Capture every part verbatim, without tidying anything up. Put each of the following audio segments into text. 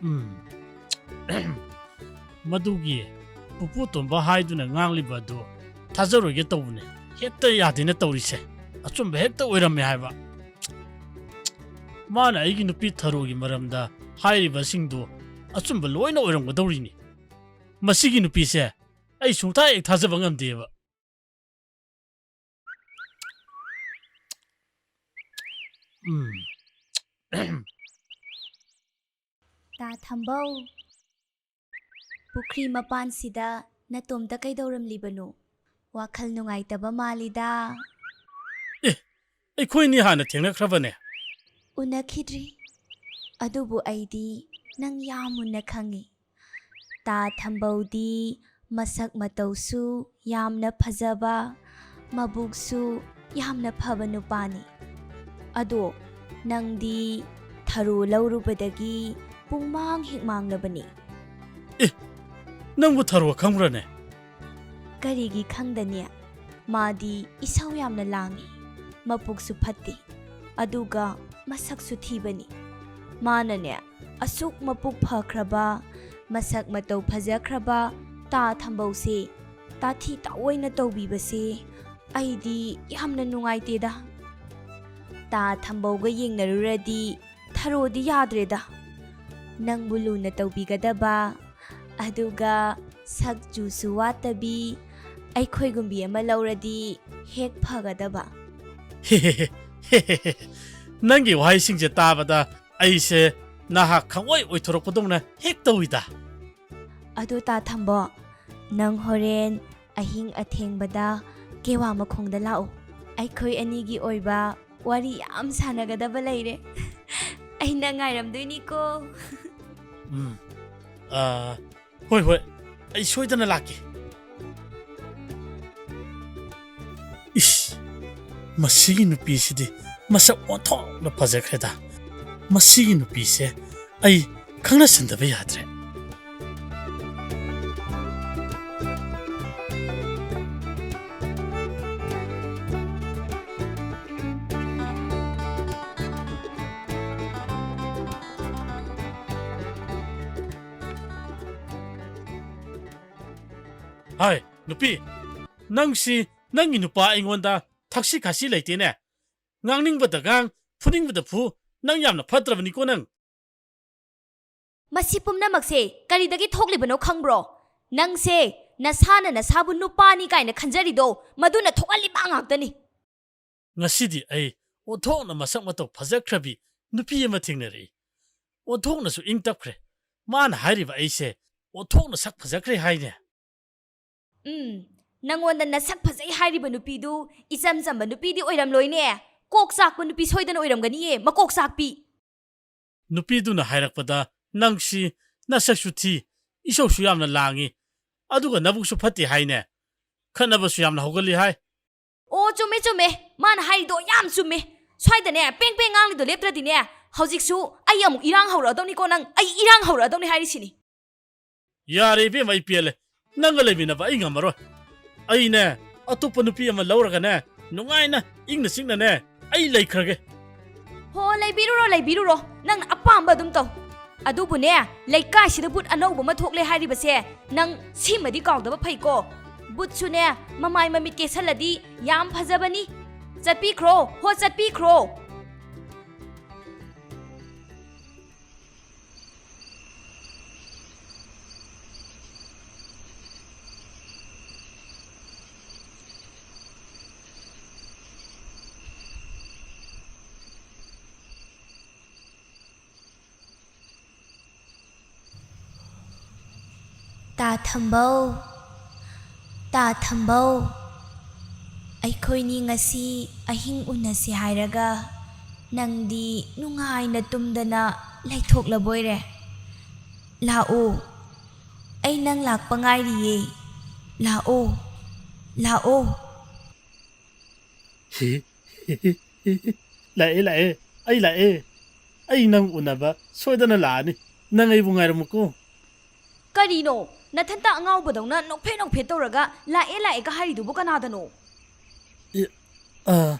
ꯎꯝ꯫ ꯃꯗꯨꯒꯤ ꯄꯨꯄꯨ ꯇꯣꯝꯕ ꯍꯥꯏꯗꯨꯅ ꯉꯥꯡꯂꯤꯕ ꯑꯗꯨ ꯊꯥꯖꯔꯣꯏꯒꯦ ꯇꯧꯕꯅꯦ꯫ ꯍꯦꯛꯇ ꯌꯥꯗꯦꯅ ꯇꯧꯔꯤꯁꯦ꯫ ꯑꯆꯨꯝꯕ ꯍꯦꯛꯇ ꯑꯣꯏꯔꯝꯃꯦ ꯍꯥꯏꯕ꯫ ꯃꯥꯅ ꯑꯩꯒꯤ ꯅꯨꯄꯤ ꯊꯔꯣꯒꯤ ꯃꯔꯝꯗ ꯍꯥꯏꯔꯤꯕꯁꯤꯡꯗꯨ ꯑꯆꯨꯝꯕ ꯂꯣꯏꯅ ꯑꯣꯏꯔꯝꯒꯗꯧꯔꯤꯅꯤ꯫ ꯃꯁꯤꯒꯤ ꯅꯨꯄꯤꯁꯦ ꯑꯩ ꯁꯨꯡꯊꯥ ꯍꯦꯛ ꯊꯥꯖꯕ ꯉꯝꯗꯦꯕ꯫ ꯎꯝ꯫ ꯇꯥ ꯊꯝꯕꯧ, ꯄꯨꯈ꯭ꯔꯤ ꯃꯄꯥꯟꯁꯤꯗ ꯅꯇꯣꯝꯇ ꯀꯩꯗꯧꯔꯝꯂꯤꯕꯅꯣ? ꯋꯥꯈꯜ ꯅꯨꯡꯉꯥꯏꯇꯕ ꯃꯥꯜꯂꯤꯗ꯫ ꯑꯦ, ꯑꯩꯈꯣꯏꯅꯤ ꯍꯥꯟꯅ ꯊꯦꯡꯅꯈ꯭ꯔꯕꯅꯦ꯫ ꯎꯅꯈꯤꯗ꯭ꯔꯤ, ꯑꯗꯨꯕꯨ ꯑꯩꯗꯤ ꯅꯪ ꯌꯥꯝ ꯃꯨꯟꯅ ꯈꯪꯉꯤ꯫ ꯇꯥ ꯊꯝꯕꯧꯗꯤ ꯃꯁꯛ ꯃꯇꯧꯁꯨ ꯌꯥꯝꯅ ꯐꯖꯕ, ꯃꯕꯨꯛꯁꯨ ꯌꯥꯝꯅ ꯐꯕ ꯅꯨꯄꯥꯅꯤ꯫ ꯑꯗꯣ ꯅꯪꯗꯤ ꯊꯔꯣ ꯂꯧꯔꯨꯕꯗꯒꯤ ꯄꯨꯡꯃꯥꯡ ꯍꯦꯛ ꯃꯥꯡꯂꯕꯅꯤ꯫ ꯑꯦ, ꯅꯪꯕꯨ ꯊꯔꯣ ꯈꯪꯕ꯭ꯔꯅꯦ? ꯀꯔꯤꯒꯤ ꯈꯪꯗꯅꯤ? ꯃꯥꯗꯤ ꯏꯁꯧ ꯌꯥꯝꯅ ꯂꯥꯡꯏ, ꯃꯄꯨꯛꯁꯨ ꯐꯠꯇꯦ, ꯑꯗꯨꯒ ꯃꯁꯛꯁꯨ ꯊꯤꯕꯅꯤ꯫ ꯃꯥꯅꯅꯦ, ꯑꯁꯨꯛ ꯃꯄꯨꯛ ꯐꯈ꯭ꯔꯕ, ꯃꯁꯛ ꯃꯇꯧ ꯐꯖꯈ꯭ꯔꯕ ꯇꯥ ꯊꯝꯕꯧꯁꯦ ꯇꯥꯊꯤ ꯇꯥꯑꯣꯏꯅ ꯇꯧꯕꯤꯕꯁꯦ ꯑꯩꯗꯤ ꯌꯥꯝꯅ ꯅꯨꯡꯉꯥꯏꯇꯦꯗ꯫ ꯇꯥ ꯊꯝꯕꯧꯒ ꯌꯦꯡꯅꯔꯨꯔꯗꯤ ꯊꯔꯣꯗꯤ ꯌꯥꯗ꯭ꯔꯦꯗ꯫ ꯅꯪꯕꯨ ꯂꯨꯅ ꯇꯧꯕꯤꯒꯗꯕ, ꯑꯗꯨꯒ ꯁꯛ ꯆꯨꯁꯨ ꯋꯥꯠꯇꯕꯤ ꯑꯩꯈꯣꯏꯒꯨꯝꯕꯤ ꯑꯃ ꯂꯧꯔꯗꯤ ꯍꯦꯛ ꯐꯒꯗꯕ꯫ ꯅꯪꯒꯤ ꯋꯥꯍꯩꯁꯤꯡꯁꯦ ꯇꯥꯕꯗ ꯑꯩꯁꯦ ꯅꯍꯥ ꯈꯪꯑꯣꯏ ꯑꯣꯏꯊꯣꯔꯛꯄꯗꯧꯅ ꯍꯦꯛ ꯇꯧꯏꯗ꯫ ꯑꯗꯣ ꯇꯥ ꯊꯝꯕꯣ, ꯅꯪ ꯍꯣꯔꯦꯟ ꯑꯍꯤꯡ ꯑꯊꯦꯡꯕꯗ ꯀꯦꯋꯥ ꯃꯈꯣꯡꯗ ꯂꯥꯛꯎ꯫ ꯑꯩꯈꯣꯏ ꯑꯅꯤꯒꯤ ꯑꯣꯏꯕ ꯋꯥꯔꯤ ꯌꯥꯝ ꯁꯥꯟꯅꯒꯗꯕ ꯂꯩꯔꯦ꯫ ꯑꯩ ꯅꯪ ꯉꯥꯏꯔꯝꯗꯣꯏꯅꯤꯀꯣ꯫ ꯎꯝ꯫ ꯑꯥ, ꯍꯣꯏ, ꯍꯣꯏ꯫ ꯑꯩ ꯁꯣꯏꯗꯅ ꯂꯥꯛꯀꯦ꯫ ꯏꯁ, ꯃꯁꯤꯒꯤ ꯅꯨꯄꯤꯁꯤꯗꯤ ꯃꯁꯛ ꯑꯣꯟꯊꯣꯛꯅ ꯐꯖꯈ꯭ꯔꯦꯗ꯫ ꯃꯁꯤꯒꯤ ꯅꯨꯄꯤꯁꯦ ꯑꯩ ꯈꯪꯅꯁꯟꯗꯕ ꯌꯥꯗ꯭ꯔꯦ꯫ ꯍꯥꯏ, ꯅꯨꯄꯤ, ꯅꯪꯁꯤ ꯅꯪꯒꯤ ꯅꯨꯄꯥ ꯑꯩꯉꯣꯟꯗ ꯊꯛꯁꯤ ꯈꯥꯁꯤ ꯂꯩꯇꯦꯅꯦ꯫ ꯉꯥꯡꯅꯤꯡꯕꯗ ꯉꯥꯡ, ꯐꯨꯅꯤꯡꯕꯗ ꯐꯨ, ꯅꯪ ꯌꯥꯝꯅ ꯐꯠꯇ꯭ꯔꯕꯅꯤꯀꯣ ꯅꯪ꯫ ꯃꯁꯤ ꯄꯨꯝꯅꯃꯛꯁꯦ ꯀꯔꯤꯗꯒꯤ ꯊꯣꯛꯂꯤꯕꯅꯣ ꯈꯪꯕ꯭ꯔꯣ? ꯅꯪꯁꯦ ꯅꯁꯥꯅ ꯅꯁꯥꯕꯨ ꯅꯨꯄꯥꯅꯤ ꯀꯥꯏꯅ ꯈꯟꯖꯔꯤꯗꯣ, ꯃꯗꯨꯅ ꯊꯣꯛꯍꯜꯂꯤꯕ ꯉꯥꯛꯇꯅꯤ꯫ ꯉꯁꯤꯗꯤ ꯑꯩ ꯑꯣꯟꯊꯣꯛꯅ ꯃꯁꯛ ꯃꯇꯧ ꯐꯖꯈ꯭ꯔꯕꯤ ꯅꯨꯄꯤ ꯑꯃ ꯊꯦꯡꯅꯔꯛꯏ꯫ ꯑꯣꯟꯊꯣꯛꯅꯁꯨ ꯏꯪ ꯇꯞꯈ꯭ꯔꯦ꯫ ꯃꯥꯅ ꯍꯥꯏꯔꯤꯕ ꯑꯩꯁꯦ ꯑꯣꯟꯊꯣꯛꯅ ꯁꯛ ꯐꯖꯈ꯭ꯔꯦ ꯍꯥꯏꯅꯦ꯫ ꯎꯝ, ꯅꯪꯉꯣꯟꯗ ꯅꯁꯛ ꯐꯖꯩ ꯍꯥꯏꯔꯤꯕ ꯅꯨꯄꯤꯗꯨ ꯏꯆꯝ ꯆꯝꯕ ꯅꯨꯄꯤꯗꯤ ꯑꯣꯏꯔꯝꯂꯣꯏꯅꯦ꯫ ꯀꯣꯛ ꯆꯥꯛꯄ ꯅꯨꯄꯤ ꯁꯣꯏꯗꯅ ꯑꯣꯏꯔꯝꯒꯅꯤꯌꯦ, ꯃꯀꯣꯛ ꯆꯥꯛꯄꯤ꯫ ꯅꯨꯄꯤꯗꯨꯅ ꯍꯥꯏꯔꯛꯄꯗ, "ꯅꯪꯁꯤ ꯅꯁꯛꯁꯨ ꯊꯤ, ꯏꯁꯧꯁꯨ ꯌꯥꯝꯅ ꯂꯥꯡꯉꯤ, ꯑꯗꯨꯒ ꯅꯕꯨꯛꯁꯨ ꯐꯠꯇꯦ ꯍꯥꯏꯅꯦ꯫ ꯈꯠꯅꯕꯁꯨ ꯌꯥꯝꯅ ꯍꯧꯒꯜꯂꯤ ꯍꯥꯏ꯫" ꯑꯣ, ꯆꯨꯝꯃꯦ, ꯆꯨꯝꯃꯦ꯫ ꯃꯥꯅ ꯍꯥꯏꯔꯤꯗꯣ ꯌꯥꯝ ꯆꯨꯝꯃꯦ꯫ ꯁ꯭ꯋꯥꯏꯗꯅꯦ, ꯄꯦꯡ ꯄꯦꯡ ꯉꯥꯡꯂꯤꯗꯣ ꯂꯦꯞꯇ꯭ꯔꯗꯤꯅꯦ, ꯍꯧꯖꯤꯛꯁꯨ ꯑꯩ ꯑꯃꯨꯛ ꯏꯔꯥꯡ ꯍꯧꯔꯛꯑꯗꯧꯅꯤꯀꯣ ꯅꯪ꯫ ꯑꯩ ꯏꯔꯥꯡ ꯍꯧꯔꯛꯑꯗꯧꯅꯤ ꯍꯥꯏꯔꯤꯁꯤꯅꯤ꯫ ꯌꯥꯔꯦ ꯏꯕꯦꯝꯃ, ꯑꯩ ꯄꯦꯜꯂꯦ꯫ ꯅꯪꯒ ꯂꯩꯃꯤꯟꯅꯕ ꯑꯩ ꯉꯝꯃꯔꯣꯏ꯫ ꯑꯩꯅꯦ, ꯑꯇꯣꯞꯄ ꯅꯨꯄꯤ ꯑꯃ ꯂꯧꯔꯒꯅꯦ, ꯅꯨꯡꯉꯥꯏꯅ ꯏꯪꯅ ꯆꯤꯛꯅꯅꯦ ꯑꯩ ꯂꯩꯈ꯭ꯔꯒꯦ꯫ ꯍꯣ, ꯂꯩꯕꯤꯔꯨꯔꯣ, ꯂꯩꯕꯤꯔꯨꯔꯣ꯫ ꯅꯪꯅ ꯑꯄꯥꯝꯕ ꯑꯗꯨꯝ ꯇꯧ꯫ ꯑꯗꯨꯕꯨꯅꯦ, ꯂꯩꯀꯥꯏꯁꯤꯗ ꯕꯨꯠ ꯑꯅꯧꯕ ꯑꯃ ꯊꯣꯛꯂꯦ ꯍꯥꯏꯔꯤꯕꯁꯦ, ꯅꯪ ꯁꯤꯃꯗꯤ ꯀꯥꯎꯗꯕ ꯐꯩꯀꯣ꯫ ꯕꯨꯠꯁꯨꯅꯦ, ꯃꯃꯥꯏ ꯃꯃꯤꯠ ꯀꯦꯁꯜꯂꯗꯤ ꯌꯥꯝ ꯐꯖꯕꯅꯤ꯫ ꯆꯠꯄꯤꯈ꯭ꯔꯣ, ꯍꯣ, ꯆꯠꯄꯤꯈ꯭ꯔꯣ꯫ ꯇꯥ ꯊꯝꯕꯧ, ꯇꯥ ꯊꯝꯕꯧ, ꯑꯩꯈꯣꯏꯅꯤ ꯉꯁꯤ ꯑꯍꯤꯡ ꯎꯅꯁꯤ ꯍꯥꯏꯔꯒ ꯅꯪꯗꯤ ꯅꯨꯡꯉꯥꯏꯅ ꯇꯨꯝꯗꯅ ꯂꯩꯊꯣꯛꯂꯕꯣꯏꯔꯦ꯫ ꯂꯥꯛꯑꯣ, ꯑꯩ ꯅꯪ ꯂꯥꯛꯄ ꯉꯥꯏꯔꯤꯌꯦ꯫ ꯂꯥꯛꯑꯣ, ꯂꯥꯛꯑꯣ꯫ ꯂꯥꯛꯑꯦ, ꯂꯥꯛꯑꯦ, ꯑꯩ ꯂꯥꯛꯑꯦ꯫ ꯑꯩ ꯅꯪ ꯎꯅꯕ ꯁꯣꯏꯗꯅ ꯂꯥꯛꯑꯅꯤ꯫ ꯅꯪ ꯑꯩꯕꯨ ꯉꯥꯏꯔꯝꯃꯨꯀꯣ꯫ ꯀꯔꯤꯅꯣ? ꯅꯊꯟꯇ ꯑꯉꯥꯎꯕꯗꯧꯅ ꯅꯣꯛꯐꯦꯠ ꯅꯣꯛꯐꯦꯠ ꯇꯧꯔꯒ "ꯂꯥꯛꯑꯦ, ꯂꯥꯛꯑꯦꯒ" ꯍꯥꯏꯔꯤꯗꯨꯕꯨ ꯀꯅꯥꯗꯅꯣ? ꯑꯦ, ꯑ,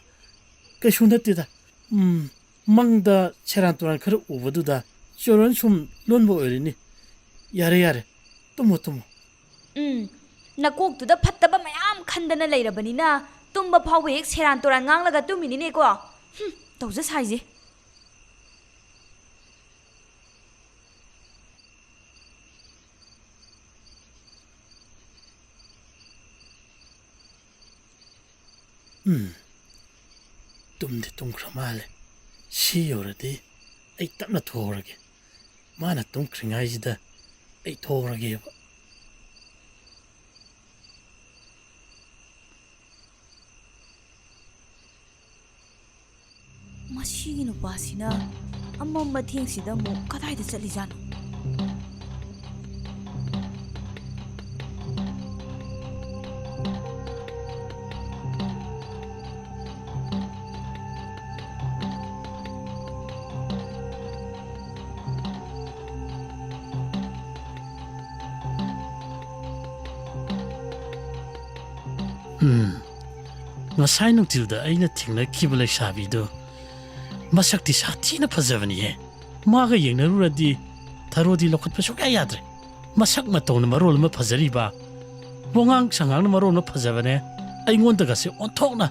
ꯀꯩꯁꯨ ꯅꯠꯇꯦꯗ꯫ ꯎꯝ, ꯃꯪꯗ ꯁꯦꯔꯥꯟ ꯇꯨꯔꯥꯟ ꯈꯔ ꯎꯕꯗꯨꯗ ꯆꯨꯔꯣꯟ ꯁꯨꯝ ꯂꯣꯟꯕ ꯑꯣꯏꯔꯤꯅꯤ꯫ ꯌꯥꯔꯦ, ꯌꯥꯔꯦ, ꯇꯨꯝꯃꯣ, ꯇꯨꯝꯃꯣ꯫ ꯎꯝ, ꯅꯀꯣꯛꯇꯨꯗ ꯐꯠꯇꯕ ꯃꯌꯥꯝ ꯈꯟꯗꯅ ꯂꯩꯔꯕꯅꯤꯅ ꯇꯨꯝꯕ ꯐꯥꯎꯕ ꯍꯦꯛ ꯁꯦꯔꯥꯟ ꯇꯨꯔꯥꯟ ꯉꯥꯡꯂꯒ ꯇꯨꯝꯃꯤꯅꯤꯅꯦꯀꯣ꯫ ꯍꯨꯝ, ꯇꯧꯖ ꯁꯥꯏꯁꯦ꯫ ꯎꯝ꯫ ꯇꯨꯝꯗꯤ ꯇꯨꯝꯈ꯭ꯔ ꯃꯥꯜꯂꯦ꯫ ꯁꯤ ꯌꯧꯔꯗꯤ ꯑꯩ ꯇꯞꯅ ꯊꯣꯛꯍꯧꯔꯒꯦ꯫ ꯃꯥꯅ ꯇꯨꯝꯈ꯭ꯔꯤꯉꯩꯁꯤꯗ ꯑꯩ ꯊꯣꯛꯍꯧꯔꯒꯦꯕ꯫ ꯃꯁꯤꯒꯤ ꯅꯨꯄꯥꯁꯤꯅ ꯑꯃꯝꯕ ꯊꯦꯡꯁꯤꯗ ꯑꯃꯨꯛ ꯀꯗꯥꯏꯗ ꯆꯠꯂꯤꯖꯥꯠꯅꯣ? ꯎꯝ, ꯉꯁꯥꯏ ꯅꯨꯡꯊꯤꯜꯗ ꯑꯩꯅ ꯊꯦꯡꯅꯈꯤꯕ ꯂꯩꯁꯥꯕꯤꯗꯣ ꯃꯁꯛꯇꯤ ꯁꯥꯊꯤꯅ ꯐꯖꯕꯅꯤꯍꯦ꯫ ꯃꯥꯒ ꯌꯦꯡꯅꯔꯨꯔꯗꯤ ꯊꯔꯣꯗꯤ ꯂꯧꯈꯠꯄ ꯁꯨꯡꯌꯥ ꯌꯥꯗ꯭ꯔꯦ꯫ ꯃꯁꯛ ꯃꯇꯧꯅ ꯃꯔꯣꯜ ꯑꯃ ꯐꯖꯔꯤꯕ, ꯋꯥꯉꯥꯡ ꯁꯉꯥꯡꯅ ꯃꯔꯣꯜ ꯑꯃ ꯐꯖꯕꯅꯦ꯫ ꯑꯩꯉꯣꯟꯗꯒꯁꯦ ꯑꯣꯟꯊꯣꯛꯅ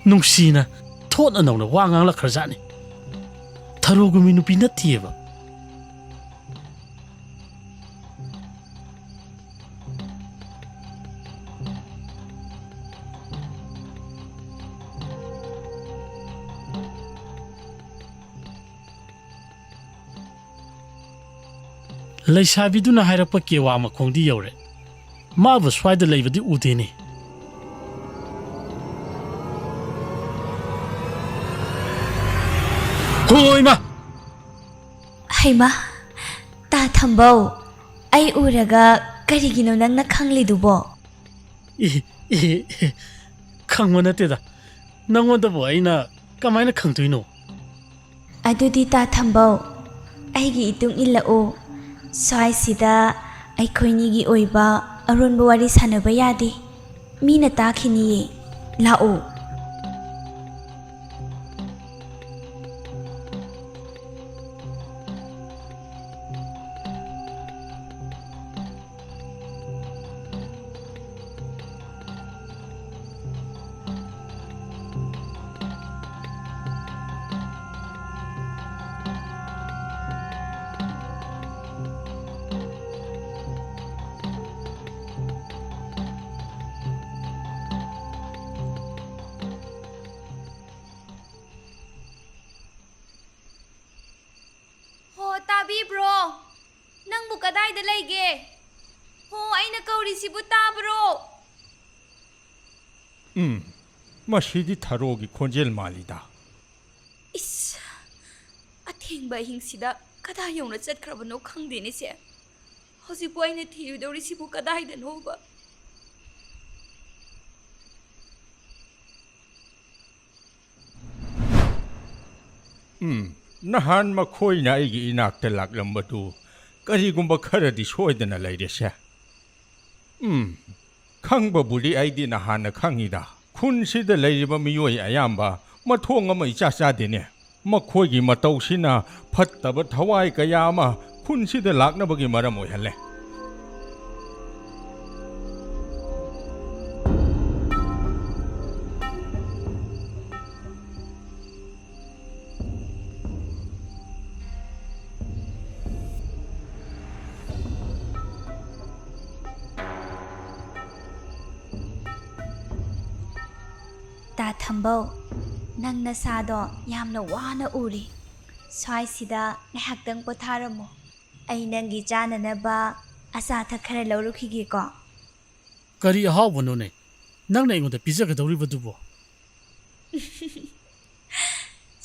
ꯅꯨꯡꯁꯤꯅ ꯊꯣꯠꯅ ꯅꯧꯅ ꯋꯥ ꯉꯥꯡꯂꯛꯈ꯭ꯔꯖꯥꯠꯅꯤ꯫ ꯊꯔꯣꯒꯨꯝꯕꯤ ꯅꯨꯄꯤ ꯅꯠꯇꯦꯕ꯫ ꯂꯩꯁꯥꯕꯤꯗꯨꯅ ꯍꯥꯏꯔꯛꯄ ꯀꯦꯋꯥ ꯃꯈꯣꯡꯗꯤ ꯌꯧꯔꯦ꯫ ꯃꯥꯕꯨ ꯁ꯭ꯋꯥꯏꯗ ꯂꯩꯕꯗꯤ ꯎꯗꯦꯅꯦ꯫ ꯍꯣꯏ, ꯏꯃꯥ! ꯍꯩꯃꯥ, ꯇꯥ ꯊꯝꯕꯧ, ꯑꯩ ꯎꯔꯒ ꯀꯔꯤꯒꯤꯅꯣ ꯅꯪꯅ ꯈꯪꯂꯤꯗꯨꯕꯣ? ꯏ, ꯏ, ꯏ, ꯈꯪꯕ ꯅꯠꯇꯦꯗ꯫ ꯅꯪꯉꯣꯟꯗꯕꯨ ꯑꯩꯅ ꯀꯃꯥꯏꯅ ꯈꯪꯗꯣꯏꯅꯣ? ꯑꯗꯨꯗꯤ ꯇꯥ ꯊꯝꯕꯧ, ꯑꯩꯒꯤ ꯏꯇꯨꯡ ꯏꯜꯂꯛꯎ꯫ ꯁ꯭ꯋꯥꯏꯁꯤꯗ ꯑꯩꯈꯣꯏꯅꯤꯒꯤ ꯑꯣꯏꯕ ꯑꯔꯣꯟꯕ ꯋꯥꯔꯤ ꯁꯥꯟꯅꯕ ꯌꯥꯗꯦ꯫ ꯃꯤꯅ ꯇꯥꯈꯤꯅꯤꯌꯦ꯫ ꯂꯥꯛꯑꯣ꯫ ꯀꯗꯥꯏꯗ ꯂꯩꯒꯦ? ꯍꯣ, ꯑꯩꯅ ꯀꯧꯔꯤꯁꯤꯕꯨ ꯇꯥꯕ꯭ꯔꯣ? ꯎꯝ, ꯃꯁꯤꯗꯤ ꯊꯔꯣꯒꯤ ꯈꯣꯟꯖꯦꯜ ꯃꯥꯜꯂꯤꯗ꯫ ꯏꯁ, ꯑꯊꯦꯡꯕ ꯑꯍꯤꯡꯁꯤꯗ ꯀꯗꯥꯏ ꯌꯧꯅ ꯆꯠꯈ꯭ꯔꯕꯅꯣ ꯈꯪꯗꯦꯅꯦ ꯁꯦ꯫ ꯍꯧꯖꯤꯛꯄꯨ ꯑꯩꯅ ꯊꯤꯔꯨꯗꯧꯔꯤꯁꯤꯕꯨ ꯀꯗꯥꯏꯗꯅꯣꯕ? ꯎꯝ, ꯅꯍꯥꯟ ꯃꯈꯣꯏꯅ ꯑꯩꯒꯤ ꯏꯅꯥꯛꯇ ꯂꯥꯛꯂꯝꯕꯗꯨ ꯀꯔꯤꯒꯨꯝꯕ ꯈꯔꯗꯤ ꯁꯣꯏꯗꯅ ꯂꯩꯔꯦꯁꯦ꯫ ꯎꯝ, ꯈꯪꯕꯕꯨꯗꯤ ꯑꯩꯗꯤ ꯅꯍꯥꯟꯅ ꯈꯪꯉꯤꯗ꯫ ꯈꯨꯟꯁꯤꯗ ꯂꯩꯔꯤꯕ ꯃꯤꯑꯣꯏ ꯑꯌꯥꯝꯕ ꯃꯊꯣꯡ ꯑꯃ ꯏꯆꯥ ꯆꯥꯗꯦꯅꯦ꯫ ꯃꯈꯣꯏꯒꯤ ꯃꯇꯧꯁꯤꯅ ꯐꯠꯇꯕ ꯊꯋꯥꯏ ꯀꯌꯥ ꯑꯃ ꯈꯨꯟꯁꯤꯗ ꯂꯥꯛꯅꯕꯒꯤ ꯃꯔꯝ ꯑꯣꯏꯍꯜꯂꯦ꯫ ꯇꯥ ꯊꯝꯕꯧ, ꯅꯪ ꯅꯁꯥꯗꯣ ꯌꯥꯝꯅ ꯋꯥꯅ ꯎꯔꯤ꯫ ꯁ꯭ꯋꯥꯏꯁꯤꯗ ꯉꯥꯏꯍꯥꯛꯇꯪ ꯄꯣꯊꯥꯔꯝꯃꯣ꯫ ꯑꯩ ꯅꯪꯒꯤ ꯆꯥꯅꯅꯕ ꯑꯆꯥ ꯑꯊꯛ ꯈꯔ ꯂꯧꯔꯨꯈꯤꯒꯦꯀꯣ꯫ ꯀꯔꯤ ꯑꯍꯥꯎꯕꯅꯣꯅꯦ? ꯅꯪꯅ ꯑꯩꯉꯣꯟꯗ ꯄꯤꯖꯒꯗꯧꯔꯤꯕꯗꯨꯕꯣ?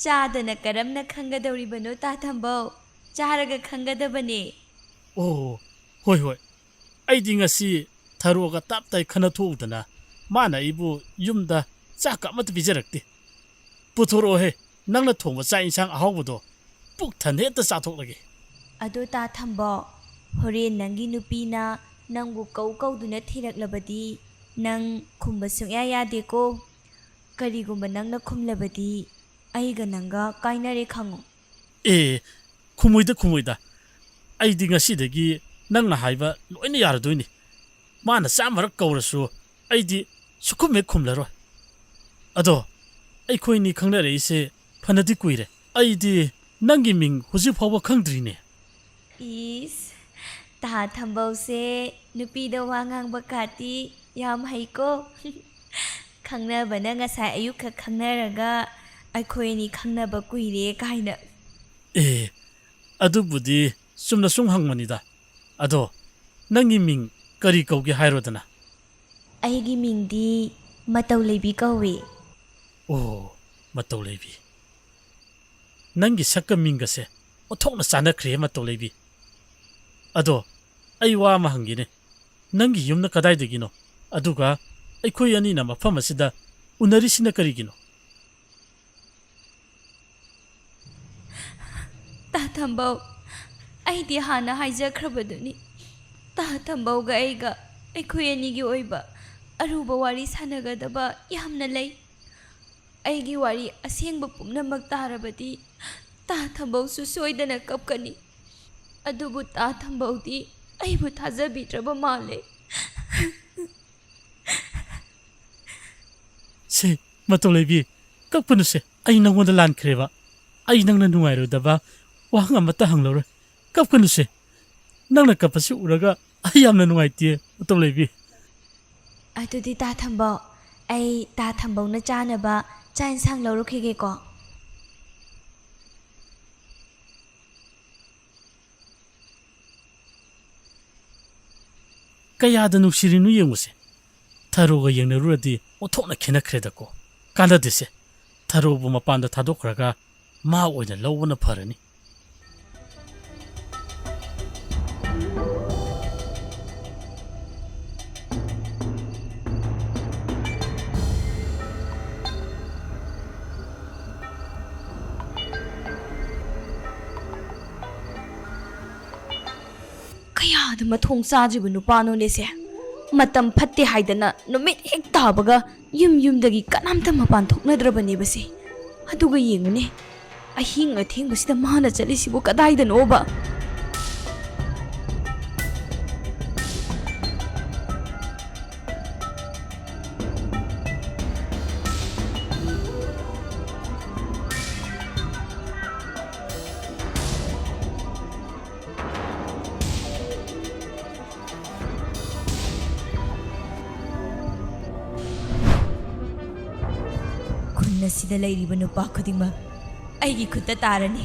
ꯆꯥꯗꯅ ꯀꯔꯝꯅ ꯈꯪꯒꯗꯧꯔꯤꯕꯅꯣ, ꯇꯥ ꯊꯝꯕꯧ? ꯆꯥꯔꯒ ꯈꯪꯒꯗꯕꯅꯦ꯫ ꯑꯣ, ꯍꯣꯏ, ꯍꯣꯏ꯫ ꯑꯩꯗꯤ ꯉꯁꯤ ꯊꯔꯣꯒ ꯇꯞ ꯇꯥꯏ ꯈꯟꯅ ꯊꯣꯛꯎꯗꯅ ꯃꯥꯅ ꯑꯩꯕꯨ ꯌꯨꯝꯗ ꯆꯥꯛꯀ ꯑꯃꯠꯇ ꯄꯤꯖꯔꯛꯇꯦ꯫ ꯄꯨꯊꯣꯔꯛꯑꯣꯍꯦ, ꯅꯪꯅ ꯊꯣꯡꯕ ꯆꯥꯛ ꯏꯟꯁꯥꯡ ꯑꯍꯥꯎꯕꯗꯣ ꯄꯨꯛ ꯊꯟꯅ ꯍꯦꯛꯇ ꯆꯥꯊꯣꯛꯂꯒꯦ꯫ ꯑꯗꯣ ꯇꯥ ꯊꯝꯕꯧ, ꯍꯣꯔꯦꯟ ꯅꯪꯒꯤ ꯅꯨꯄꯤꯅ ꯅꯪꯕꯨ ꯀꯧ ꯀꯧꯗꯨꯅ ꯊꯤꯔꯛꯂꯕꯗꯤ ꯅꯪ ꯈꯨꯝꯕ ꯁꯨꯡꯌꯥ ꯌꯥꯗꯦꯀꯣ꯫ ꯀꯔꯤꯒꯨꯝꯕ ꯅꯪꯅ ꯈꯨꯝꯂꯕꯗꯤ ꯑꯩꯒ ꯅꯪꯒ ꯀꯥꯏꯅꯔꯦ ꯈꯪꯉꯨ꯫ ꯑꯦ, ꯈꯨꯝꯃꯣꯏꯗ, ꯈꯨꯝꯃꯣꯏꯗ꯫ ꯑꯩꯗꯤ ꯉꯁꯤꯗꯒꯤ ꯅꯪꯅ ꯍꯥꯏꯕ ꯂꯣꯏꯅ ꯌꯥꯔꯗꯣꯏꯅꯤ꯫ ꯃꯥꯅ ꯆꯥꯝꯃꯔꯛ ꯀꯧꯔꯁꯨ ꯑꯩꯗꯤ ꯁꯨꯛꯈꯨꯝ ꯍꯦꯛ ꯈꯨꯝꯂꯔꯣꯏ꯫ ꯑꯗꯣ ꯑꯩꯈꯣꯏꯅꯤ ꯈꯪꯅꯔꯛꯏꯁꯦ ꯐꯅꯗꯤ ꯀꯨꯏꯔꯦ꯫ ꯑꯩꯗꯤ ꯅꯪꯒꯤ ꯃꯤꯡ ꯍꯧꯖꯤꯛ ꯐꯥꯎꯕ ꯈꯪꯗ꯭ꯔꯤꯅꯦ꯫ ꯏꯁ, ꯇꯥ ꯊꯝꯕꯧꯁꯦ ꯅꯨꯄꯤꯗ ꯋꯥ ꯉꯥꯡꯕ ꯀꯥꯇꯤ ꯌꯥꯝ ꯍꯩꯀꯣ꯫ ꯈꯪꯅꯕꯅ ꯉꯁꯥꯏ ꯑꯌꯨꯛꯈꯛ ꯈꯪꯅꯔꯒ ꯑꯩꯈꯣꯏ ꯑꯅꯤ ꯈꯪꯅꯕ ꯀꯨꯏꯔꯦ ꯀꯥꯏꯅ꯫ ꯑꯦ, ꯑꯗꯨꯕꯨꯗꯤ ꯆꯨꯝꯅ ꯁꯨꯝ ꯍꯪꯕꯅꯤꯗ꯫ ꯑꯗꯣ, ꯅꯪꯒꯤ ꯃꯤꯡ ꯀꯔꯤ ꯀꯧꯒꯦ ꯍꯥꯏꯔꯣꯗꯅ? ꯑꯩꯒꯤ ꯃꯤꯡꯗꯤ ꯃꯇꯧ ꯂꯩꯕꯤ ꯀꯧꯏ꯫ ꯑꯣ, ꯃꯇꯧ ꯂꯩꯕꯤ꯫ ꯅꯪꯒꯤ ꯁꯛꯀ ꯃꯤꯡꯒꯁꯦ ꯑꯣꯟꯊꯣꯛꯅ ꯆꯥꯟꯅꯈ꯭ꯔꯦ, ꯃꯇꯧ ꯂꯩꯕꯤ꯫ ꯑꯗꯣ, ꯑꯩ ꯋꯥ ꯑꯃ ꯍꯪꯒꯦꯅꯦ꯫ ꯅꯪꯒꯤ ꯌꯨꯝꯅ ꯀꯗꯥꯏꯗꯒꯤꯅꯣ? ꯑꯗꯨꯒ ꯑꯩꯈꯣꯏ ꯑꯅꯤꯅ ꯃꯐꯝ ꯑꯁꯤꯗ ꯎꯅꯔꯤꯁꯤꯅ ꯀꯔꯤꯒꯤꯅꯣ? ꯇꯥ ꯊꯝꯕꯧ, ꯑꯩꯗꯤ ꯍꯥꯟꯅ ꯍꯥꯏꯖꯈ꯭ꯔꯕꯗꯨꯅꯤ, ꯇꯥ ꯊꯝꯕꯧꯒ ꯑꯩꯒ ꯑꯩꯈꯣꯏ ꯑꯅꯤꯒꯤ ꯑꯣꯏꯕ ꯑꯔꯨꯕ ꯋꯥꯔꯤ ꯁꯥꯟꯅꯒꯗꯕ ꯌꯥꯝꯅ ꯂꯩ꯫ ꯑꯩꯒꯤ ꯋꯥꯔꯤ ꯑꯁꯦꯡꯕ ꯄꯨꯝꯅꯃꯛ ꯇꯥꯔꯕꯗꯤ ꯇꯥ ꯊꯝꯕꯧꯁꯨ ꯁꯣꯏꯗꯅ ꯀꯞꯀꯅꯤ꯫ ꯑꯗꯨꯕꯨ ꯇꯥ ꯊꯝꯕꯧꯗꯤ ꯑꯩꯕꯨ ꯊꯥꯖꯕꯤꯗ꯭ꯔꯕ ꯃꯥꯜꯂꯦ꯫ ꯁꯦ, ꯃꯇꯧ ꯂꯩꯕꯤ, ꯀꯞꯀꯅꯨꯁꯦ꯫ ꯑꯩ ꯅꯪꯉꯣꯟꯗ ꯂꯥꯟꯈ꯭ꯔꯦꯕ꯫ ꯑꯩ ꯅꯪꯅ ꯅꯨꯡꯉꯥꯏꯔꯣꯏꯗꯕ ꯋꯥꯍꯪ ꯑꯃꯠꯇ ꯍꯪꯂꯔꯣꯏ꯫ ꯀꯞꯀꯅꯨꯁꯦ꯫ ꯅꯪꯅ ꯀꯞꯄꯁꯤ ꯎꯔꯒ ꯑꯩ ꯌꯥꯝꯅ ꯅꯨꯡꯉꯥꯏꯇꯦ, ꯃꯇꯧ ꯂꯩꯕꯤ꯫ ꯑꯗꯨꯗꯤ ꯇꯥ ꯊꯝꯕꯧ, ꯑꯩ ꯇꯥ ꯊꯝꯕꯧꯅ ꯆꯥꯅꯕ ꯆꯥꯛ ꯏꯟꯁꯥꯡ ꯂꯧꯔꯨꯈꯤꯒꯦꯀꯣ꯫ ꯀꯌꯥꯗ ꯅꯨꯡꯁꯤꯔꯤꯅꯣ ꯌꯦꯡꯉꯨꯁꯦ꯫ ꯊꯔꯣꯒ ꯌꯦꯡꯅꯔꯨꯔꯗꯤ ꯑꯣꯟꯊꯣꯛꯅ ꯈꯦꯠꯅꯈ꯭ꯔꯦꯗꯀꯣ꯫ ꯀꯥꯟꯅꯗꯦꯁꯦ꯫ ꯊꯔꯣꯕꯨ ꯃꯄꯥꯟꯗ ꯊꯥꯗꯣꯛꯈ꯭ꯔꯒ ꯃꯥ ꯑꯣꯏꯅ ꯂꯧꯕꯅ ꯐꯔꯅꯤ꯫ ꯀꯌꯥꯗ ꯃꯊꯣꯡ ꯆꯥꯗ꯭ꯔꯤꯕ ꯅꯨꯄꯥꯅꯣꯅꯦꯁꯦ꯫ ꯃꯇꯝ ꯐꯠꯇꯦ ꯍꯥꯏꯗꯅ ꯅꯨꯃꯤꯠ ꯍꯦꯛ ꯇꯥꯕꯒ ꯌꯨꯝ ꯌꯨꯝꯗꯒꯤ ꯀꯅꯥꯝꯇ ꯃꯄꯥꯟ ꯊꯣꯛꯅꯗ꯭ꯔꯕꯅꯦꯕꯁꯦ꯫ ꯑꯗꯨꯒ ꯌꯦꯡꯉꯨꯅꯦ, ꯑꯍꯤꯡ ꯑꯊꯦꯡꯕꯁꯤꯗ ꯃꯥꯅ ꯆꯠꯂꯤꯁꯤꯕꯨ ꯀꯗꯥꯏꯗꯅꯣꯕ? ꯈꯨꯟ ꯑꯁꯤꯗ ꯂꯩꯔꯤꯕ ꯅꯨꯄꯥ ꯈꯨꯗꯤꯡꯃꯛ ꯑꯩꯒꯤ ꯈꯨꯠꯇ ꯇꯥꯔꯅꯤ꯫